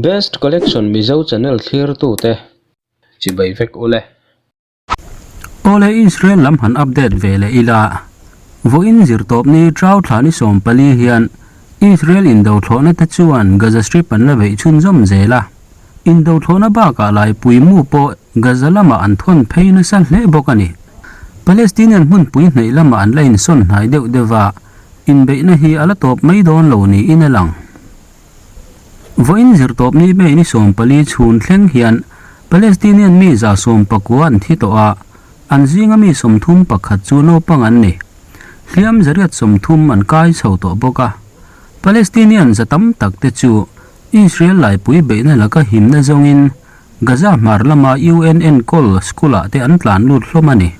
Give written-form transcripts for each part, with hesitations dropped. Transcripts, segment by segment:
Best Collection Mizo channel thlirtute chibai vek ule. Awle Israel lam han update ve leh ila, vawiin zirtawpni Trau thla ni 14 hian Israel indo thlawhna te chuan Gaza Strip an la beih chhunzawm zel a, indo thlawhna bakah laipui mu pawh Gaza lamah an thawn phei nasa hle bawk a ni. Palestinian hmunpui hnaih lamah an la insawn hnai deuh deuh a, inbeihna hi a la tawp mai dawn lo niin a lang. Vawiin zirtawpni May ni 14 chhun thleng hian Palestinian mi 119 an thi tawh a, an zinga mi 31 chu naupang an ni. Hliam 130 an kai chho tawh bawk a. Palestinian za tam tak te chu Israel laipui beihna laka himna zawngin Gaza hmar lama UN enkawl school-ah te an tlan lut hlawm a ni.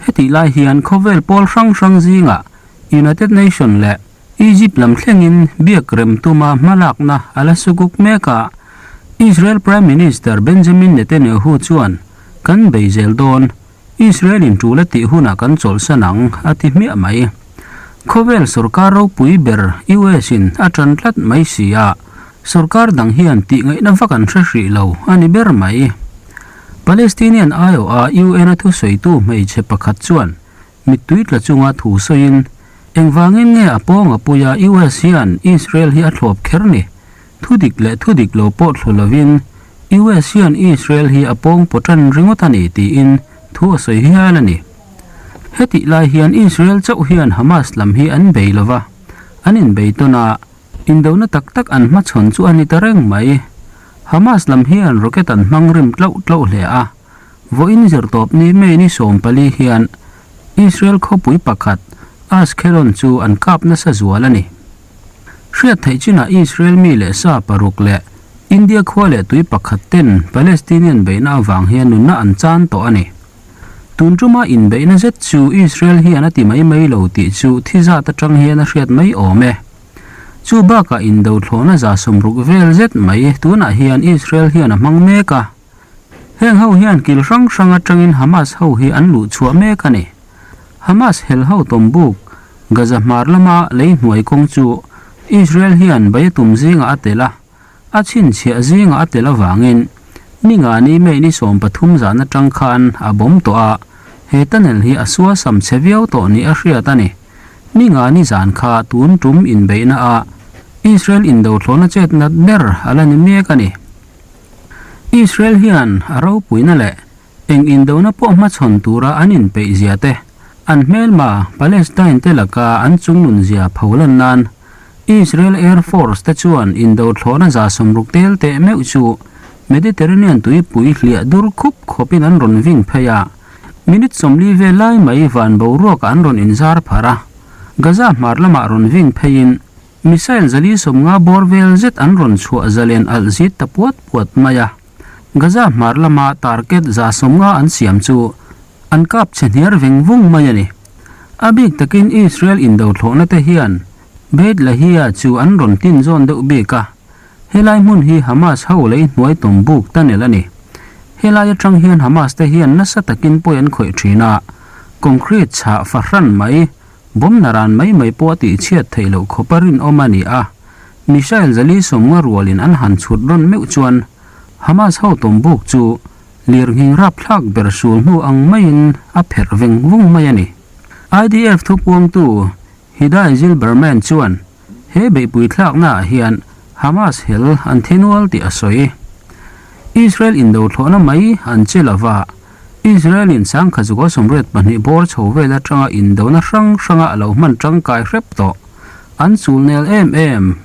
Hetih lai hian khawvel pawl hrang hrang zingah United Nation leh Egypt lam thlengin biak rem tuma hmalakna a la sukuk mek a, Israel Prime Minister Benjamin Netanyahu chuan, Kan bei zel dawn, Israel-in tul a tih hunah kan chawlhsan ang, a ti hmiah mai. Khawvel sorkar ropui ber US-in a tan tlat mai si a, sorkar dang hian tih ngaihna vak an hre hrih lo a ni ber mai. Palestinian aiawha UN-a thusawitu hmeichhe pakhat chuan mittui tla chunga thu sawiin, Engvangin nge a pawng a puia US hian Israel hi a thlawp kher ni? Thu dik leh thu dik lo pawh thlu lovin US hian Israel hi a pawng paw tan ringawt a ni tiin thu a sawi hial a ni. Hetih lai hian Israel chauh hian Hamas lam hi an bei lova, an inbei tawn a, indona tak tak an hmachhawn chu a ni ta reng mai. Hamas lam hian rocket an hmang rim tlauh tlauh hle a, vawiin zirtawpni May ni 14 hian Israel khawpui pakhat Ashkelon chu an kap nasa zual a ni. Hriat theih chinah Israel mi leh sa paruk leh India khua leh tui pakhat ten Palestinian beihna avang hian nunna an chan tawh a ni. Tun tuma inbeihna zet chu Israel hian a ti mai mai lo tih chu thi zat atang hian a hriat mai awm e. Chu bakah indo thlawhna 160 vel zet mai tunah hian Israel hian a hmang mek a. Heng ho hian kil hrang hrang atangin Hamas ho hi an luh chhuah mek a ni. Hamas hel ho tawmbuk, Gaza hmar lama lei hnuai kawng chu Israel hian bei a tum zingah a tel a, a chhinchhiah zingah a tel avangin ninga ni May ni 13 zan atang khan a bawm tawh a, he tunnel hi a suasam chhe viau tawh ni a hriat a ni. Ninga ni zan kha tun tum inbeihna a Israel indo thlawhna chet nat ber a la ni mek a ni. Israel hian a ropuina leh eng indona pawh hmachhawn tura an inpeih zia te, an hmelma Palestine te laka an chungnun zia pholan nan Israel Air Force te chuan indo thlawhna 60 tel teh meuh chu Mediterranean tuipui hliah dur khup khawpin an rawn ving phei a, minute 40 vel lai mai van boruakah an rawn inzar phar a, Gaza hmar lamah rawn ving pheiin Missile 450 bawr vel zet an rawn chhuah zalen alh zit ta puat puat mai a. Gaza hmar lama target 150 an siam chu an kap chhe hniar veng vung mai a ni. A bik takin Israel indo thlawhna te hian Beit Lahia chu an rawn tin zawn deuh bik a. Helai hmun hi Hamas ho lei hnuai tawm buk tunnel a ni. Helai atang hian Hamas te hian nasa takin pawi an khawih thin a, concrete chhah fahran mai Bawm naran mai mai pawh a tihchhiat theih loh khawp a rinawm a ni a, missile 450 rualin an han chhut rawn meuh chuan Hamas ho tawmbuk chu lirnghing rapthlak ber sul hnu ang maiin a pherh veng vung mai a ni. IDF thupuangtu Hidai Zilberman chuan he beihpui thlaknaah hian Hamas hel an thi nual tih a sawi. Israel indo thlawhna mai an che lova, Israel-in 1982 bawr chho vel atanga indona hrang hranga a lo hman tangkai hrep tawh. An chul nel em em.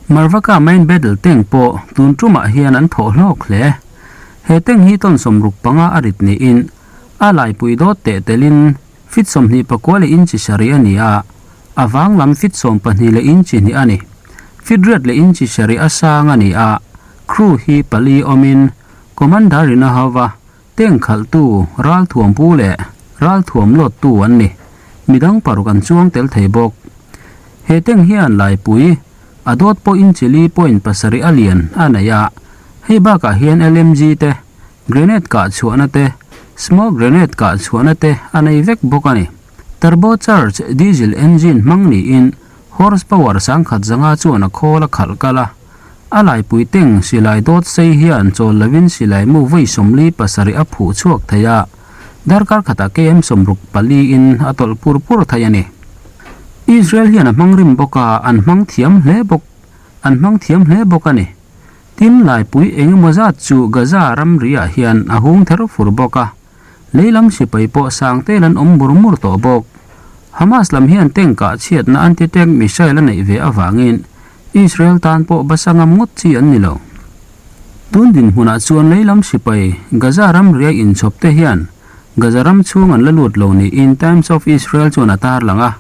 Marvaka main battle tank pawh tun tumah hian an thawh hlawk hle. He tank hi ton 65 a rit niin a laipui dawt teh telin feet 29 leh inchi sarih a ni a, a vang lam feet 12 leh inchi hnih a ni. Feet riat leh inchi sarih a sang a ni a, crew hi pali awmin Commander-in a hauva Tank khalhtu, ralthuam pu leh ralthuam lawttu an ni. Midang paruk an chuang tel thei bawk. He tank hian laipui a dawt pawh inchi li point pasarih a lian a nei a. Hei bakah hian LMG te, grenade kah chhuahna te, smoke grenade kah chhuahna te a nei vek bawk a ni. Turbocharged diesel engine hmang niin horsepower 1100 chuan a khawl a khalh kal a. A laipui tank silai dawt sei hian chawl lovin silai mu vawi 47 a phuh chhuak thei a, darkar khatah KM 64 in a tawlh pur pur thei a ni. Israel hian a hmang rim bawk a, an hmang thiam hle bawk an hmang thiam hle bawk a ni. Tin, laipui engemaw zat chu Gaza ramriah hian a hung ther fur bawk a, lei lam sipai pawh sang tel an awm mur mur tawh bawk. Hamas lam hian tank ah chhiatna anti-tank missile a neih ve avangin Israel tan pawh basa ngam ngawt chi an ni lo. Tun dinhmunah chuan lei lam sipai Gaza ramria inchhawp te hian Gaza ram chhung an la lut lo niin Times of Israel chuan a tarlang a.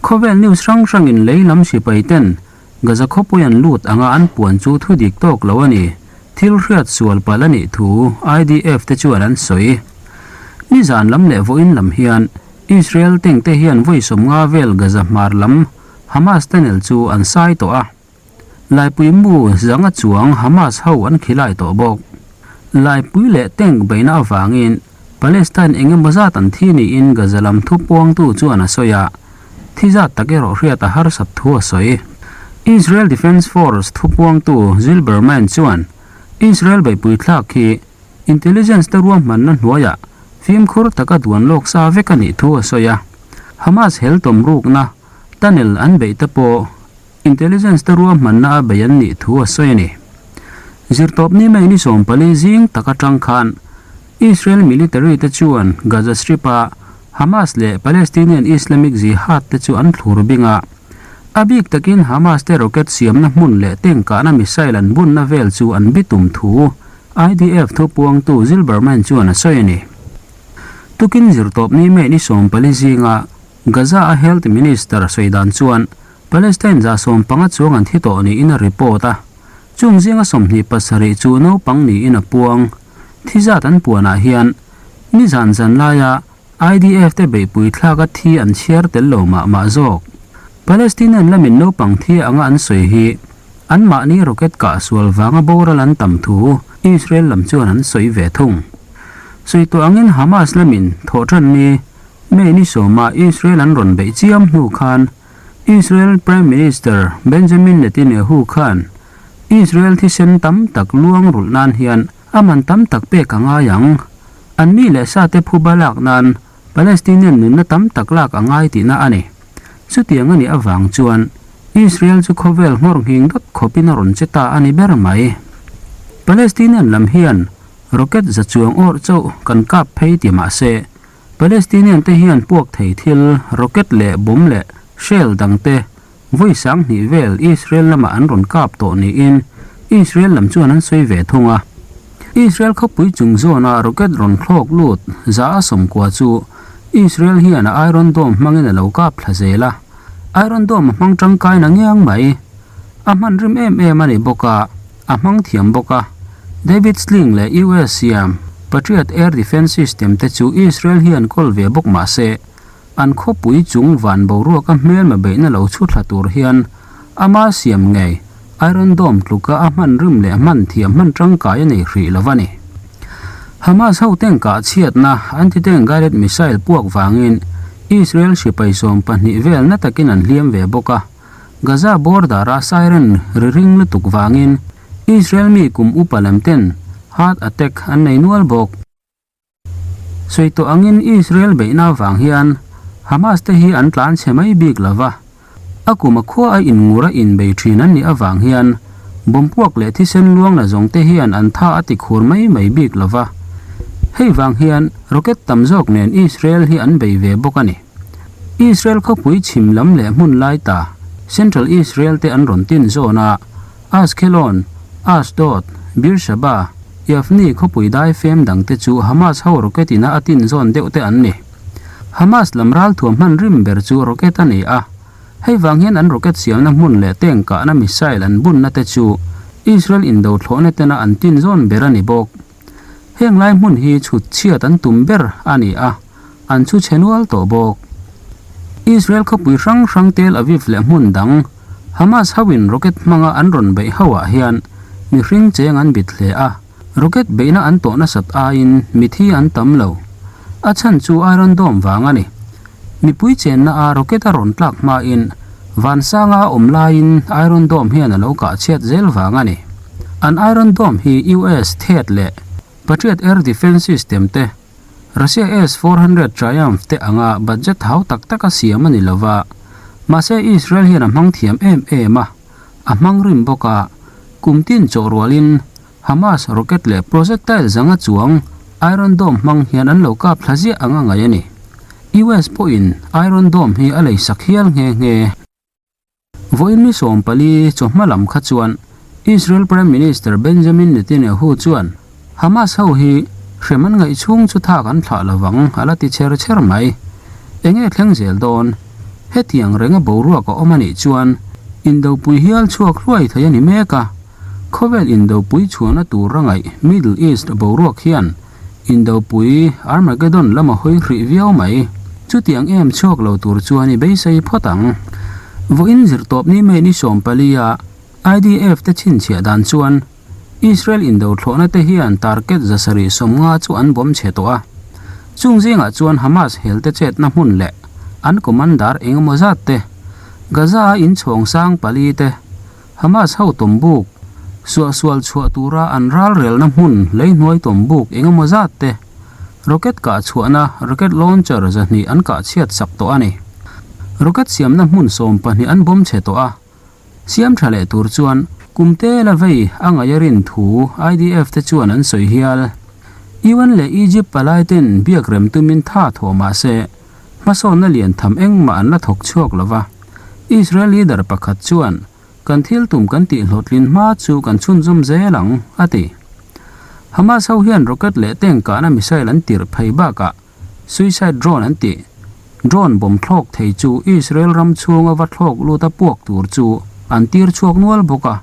Khawvel news hrang hrangin lei lam sipai ten Gaza khawpui an lut anga an puan chu thu dik tawk lo a ni. Thil hriat sual palh a nih thu IDF te chuan an sawi. Nizan lam leh vawiin lam hian Israel tank te hian vawi 50 vel Gaza hmar lam Hamas tunnel chu an sai tawh a. Laipui mu zanga chuang Hamas ho an khilai tawh bawk. Laipui leh tank beihna avangin Palestine eng emaw zat an thi niin Gaza lam thupuangtu chuan a sawi a, thi zat tak erawh hriat a harsat thu a sawi. Israel Defence Force thupuangtu Zilberman chuan Israel beihpui thlak hi intelligence te ruahmanna hnuaiah fimkhur taka duan lawk sa vek a nih thu a sawi a. Hamas hel tawm rukna tunnel an beih te pawh Intelligence te ruahmanna a bei an nih thu a sawi a ni. Zirtawpni May ni 14 zing tak atang khan Israel military te chuan Gaza Strip-a Hamas leh Palestinian Islamic Jihad te chu an thlur bing a. A bik takin Hamas te rocket siamna hmun leh tank kahna missile an bunna vel chu an bitum thu IDF thupuangtu Zilberman chuan a sawi a ni. Tukin zirtawpni May ni 14 zinga Gaza-a Health Minister sawi dan chuan Palestine 75 chuang an thi tawh niin a report a, chung zinga 27 chu naupang niin a puang. Thi zat an puanah hian nizan zan laia IDF te beihpui thlaka thi an chhiar tel lo mah mah zawk. Palestinian lamin naupang thi anga an sawi hi anmahni rocket kah sual vanga boral an tam thu Israel lam chuan an sawi ve thung. Sawi tawh angin Hamas lamin thawhtanni May ni 10-ah Israel an rawn beih chiam hnu khan Israel Prime Minister Benjamin Netanyahu khan Israel thisen tam tak luang rulh nan hian a man tam tak pek a ngai ang. An mi leh sa te phuba lak nan Palestinian nunna tam tak lak a ngai tihna a ni. Chutiang a nih avang chuan Israel chu khawvel nghawr nghing dawt khawpin a rawn che ta a ni ber mai. Palestinian lam hian rocket za chuang awrh chauh kan kap phei ti mah se Palestinian te hian puak thei thil, rocket leh bomb leh shell dang te vawi 2000 vel Israel lamah an rawn kap tawh niin Israel lam chuan an sawi ve thung a. Israel khawpui chung zawna rocket rawn thlawk lut 190 chu Israel hian a Iron Dome hmangin a lo kap thla zel a. Iron Dome a hmang tangkai na ngiang mai. A hman rim em em a ni bawk a. A hmang thiam bawk a. David Sling leh US siam Patriot Air Defence System te chu Israel hian kawl ve bawk mah se, an khawpui chung van boruaka hmelma beihna lo chhu thla tur hian ama siam ngei Iron Dome tluka a hman rim leh hman thiam hman tangkai a nei hrih lo a ni. Hamas ho tengkah chhiatna anti-tank guided missile puak vangin Israel sipai 12 vel na takin an hliam ve bawk a. Gaza border-a siren ri ring lutuk vangin Israel mi kum upa lam ten heart attack an nei nual bawk. Sawi tawh angin Israel beihna vang hian Hamas te hi an tlan chhe mai bik lo va, a kum a khua a inngur a inbei thin an nih avang hian bomb puak leh thisen luang la zawng te hian an tha a ti khur mai mai bik lo va. Hei vang hian rocket tam zawk nen Israel hi an bei ve bawk a ni. Israel khawpui chhim lam leh hmun lai ta Central Israel te an rawn tin zawn a, Ashkelon, Ashdod, Beersheba, Yavne khawpui dai fem dang te chu Hamas ho rocket ina a tin zawn deuh te an ni. Hamas lam ral thuam hman rim ber chu rocket a ni a, hei vang hian an rocket siamna hmun leh tank kahna missile an bunna te chu Israel indo thlawhna tena an tin zawn ber a ni bawk. Heng lai hmun hi chhut chhiat an tum ber a ni a, an chhu chhe nual tawh bawk. Israel khawpui hrang hrang Tel Aviv leh hmun dang Hamas hoin rocket hmanga an rawn beih hoah hian mihring cheng an bit hle a, rocket beihna an tawh nasat aiin mithi an tam lo. A chhan chu Iron Dome vang a ni. Mipui chenna a rocket a rawn tlak hmain Vansanga a awm laiin Iron Dome hian a lo kah chhiat zel vang a ni. An Iron Dome hi US Thet leh Patriot Air Defence System te, Russia S-400 Triumph te anga budget hau tak taka siam a ni lo va, mahse Israel hian a hmang thiam em em a, a hmang rim bawk a, kum tin chawh rualin Hamas rocket leh projectile zanga chuang Iron Dome hmang hian an lo kap thla ziah anga ngaih a ni. US pawhin Iron Dome hi a lei sak hial nghe nghe. Vawiin ni 14 chawhma lam kha chuan Israel Prime Minister Benjamin Netanyahu chuan Hamas ho hi hrem an ngaih chhung chu thak an thlah lovang a la ti chher chher mai. Enge thleng zel dawn? Hetiang renga boruak a awm a nih chuan indopui hial chhuak hluai thei a ni mek a. Khawvel indopui chhuahna tur a ngaih Middle East boruak hian indopui Armageddon lam a hawi hrih viau mai. Chutiang em chhuak lo tur chuan i beisei phawt ang. Vawiin zirtawpni May ni 14 a IDF te chhinchhiah dan chuan Israel indo thlawhna te hian target 750 chu an bawm chhe tawh a. Chung zingah chuan Hamas hel te chetna hmun leh an commander engemaw zat te, Gaza a inchhawng sang pali te, Hamas ho tawmbuk, suahsual chhuah tura an ralrelna hmun leihnuai tawmbuk engemaw zat te, rocket kah chhuahna rocket launcher 200 an kah chhiat sak tawh a ni. Rocket siamna hmun 12 an bawm chhe tawh a, siam tha leh tur chuan kum te la vei a ngaih a rin thu IDF te chuan an sawi hial. UN leh Egypt palai ten biak rem tumin tha thawh mah se, hmasawnna lian tham engmah an la thawk chhuak lo va. Israel leader pakhat chuan, Kan thil tum kan tih hlawhtlin hma chu kan chhunzawm zel ang, a ti. Hamas ho hian rocket leh tank kahna missile an tirh phei bakah suicide drone an tih. Drone bomb thlawk thei chu Israel ram chhunga va thlawk lut a puak tur chu an tir chhuak nual bawk a.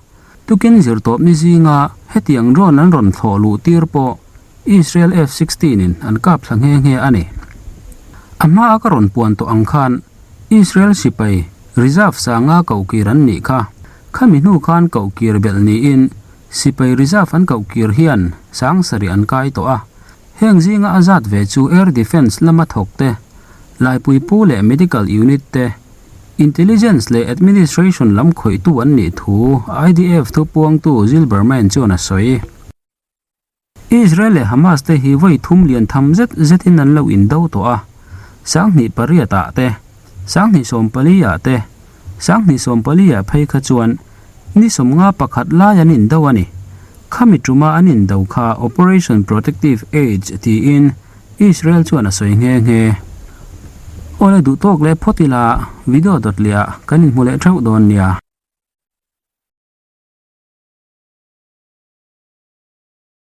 Tukin zirtawpni zinga hetiang drone an rawn thlawh luh tir pawh Israel F-16 in an kap thla nghe nghe a ni. A hma a ka rawn puan tawh ang khan Israel sipai reserve sanga kohkir an nih kha. Khami hnu khan kohkir belh niin sipai reserve an kohkir hian sang sarih an kai tawh a. Heng zinga a zat ve chu air defence lama thawk te, laipui pu leh medical unit te, intelligence leh administration lam khawihtu an nih thu IDF thupuangtu Zilberman chuan a sawi. Israel leh Hamas te hi vawi thum lian tham zet zetin an lo indo tawh a, 2008 ah te, 2014 ah te, 2014 ah phei kha chuan ni 51 lai an indo a ni. Khami tuma an indo kha Operation Protective Edge tiin Israel chuan a sawi nghe nghe. Awle duh tawk leh phawt ila video dawt leh ah kan inhmu leh theuh dawn nia.